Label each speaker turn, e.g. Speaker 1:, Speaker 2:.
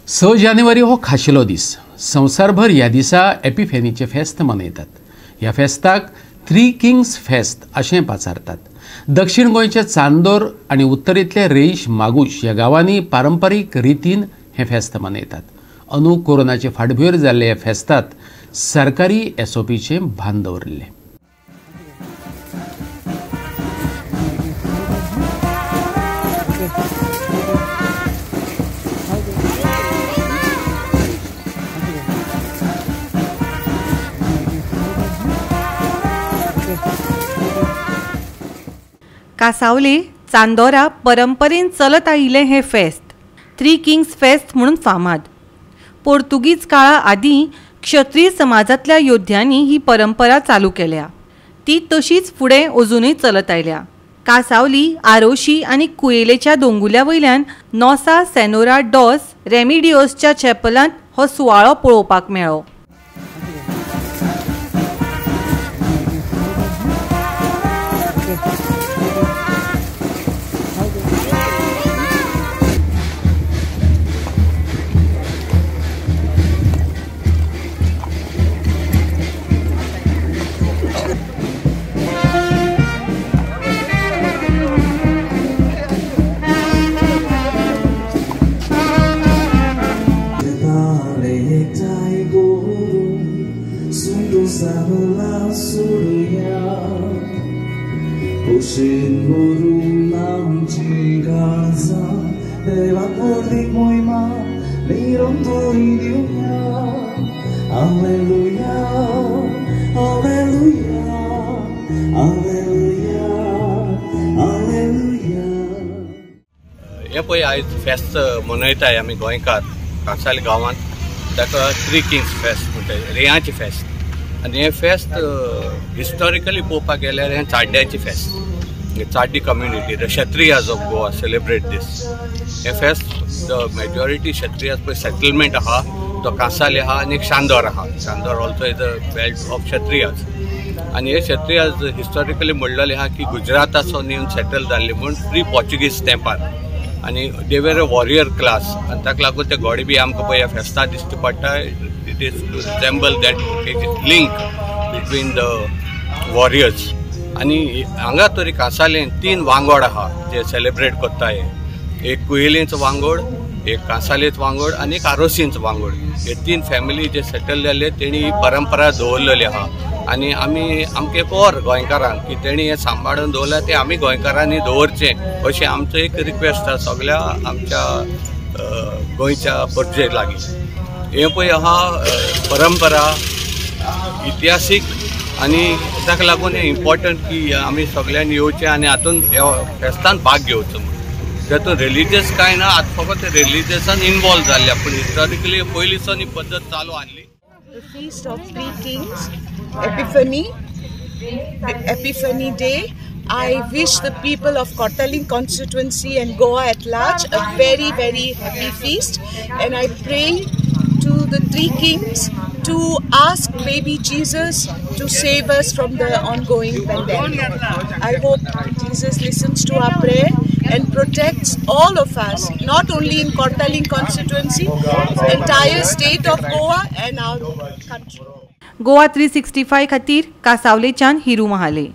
Speaker 1: 6 जानेवारी हो खाशेलो दीस. संवसारभर ह्या दिसा एपिफेनीचें फेस्त मनयतात. ह्या फेस्ताक थ्री किंग्स फेस्त अशें पाचारतात. दक्षिण गोंयचे चांदोर आनी उत्तरेंतले रेईश मागूश ह्या गांवांनी पारंपारीक रितीन हें फेस्त मनयतात. अंदू कोरोनाचे फाटभुंयेर जाल्ले ह्या फेस्तात सरकारी एसओपीचें भान दवरिल्लें.
Speaker 2: कासावले चांदोरा परंपरेन चलत आयिल्लें हें फेस्त थ्री किंग्स फेस्त म्हणून फामाद. पोर्तुगीज काळा आदीं क्षत्रीय समाजांतल्या योद्ध्यांनी ही परंपरा चालू केल्या. ती तशीच फुडें अजुनूय चलत आयल्या. कासावली, आरोशी आनी कुयेलेच्या दोंगुल्या वयल्यान नोसा सेनोरा डॉस रेमिडियोसच्या चॅपलांत हो सुवाळो पळोवपाक मेळ्ळो.
Speaker 3: हे पळय आयज फेस्त मनयताय आमी गोंयकार कांसावले गांवांत, ताका थ्री किंग्स फेस्त म्हणटाय, रेयांचें फेस्त. आनी हें फेस्त हिस्टॉरिकली पळोवपाक गेल्यार हें चाड्ड्यांचें फेस्त. Chaddi community, the Kshatriyas of Goa celebrate this. हें फेस्त the majority Kshatriyas पळय सेटलमेंट आहा तो कांसावले आहा आनी एक शांदोर आहा. Chandor also is a belt of Kshatriyas. आनी हे क्षत्रियाज हिस्टॉरिकली म्हणलेले आहा की गुजरातासून येवन सेटल जाल्ले म्हूण प्री पोर्चुगीज तेंपार, आनी they were a warrior class. आनी ताका लागून ते घोडे बी आमकां पळय ह्या फेस्ता दिश्टी पडटा. It is to resemble that link between the warriors. आनी हांगा तरी कांसावलेन 3 वांगोड आहा जे सेलिब्रेट करता. हे एक कुयेलींचो वांगोड, एक कांसावलेचो वांगोड आनी एक आरोसींचो वांगोड. हे 3 फॅमिली जे सेटल जाल्ले तेणी ही परंपरा दवरलेली आहा. आनी आमी आमकां एक और गोंयकारांक की तेणी हें सांबाळून दवरलां तें आमी गोंयकारांनी दवरचें अशें आमचो एक रिक्वेस्ट आसा सगळ्या आमच्या गोंयच्या परजे लागीं. हें पळय आहा परंपरा इतिहासीक आनी ताका लागून हें इम्पॉर्टंट की आमी सगळ्यांनी येवचें आनी हातून ह्या फेस्तान भाग घेवचो म्हूण. तातूंत रिलिजियस कांय ना, आतां फकत रिलिजियसान इनवॉल्व जाल्ले, पूण हिस्टॉरिकली पयलींसून ही पद्दत चालू आहली.
Speaker 4: The Feast of Three Kings, Epiphany Day. I wish the people of Cortalim constituency and Goa at large a very, very happy feast. And I pray to the Three Kings to ask baby Jesus to save us from the ongoing pandemic. I hope Jesus listens to our prayer and protects all of us, not only in Cortalim constituency, entire state of Goa and our country.
Speaker 2: Goa 365 खातीर कासावलेच्यान हिरू महाले.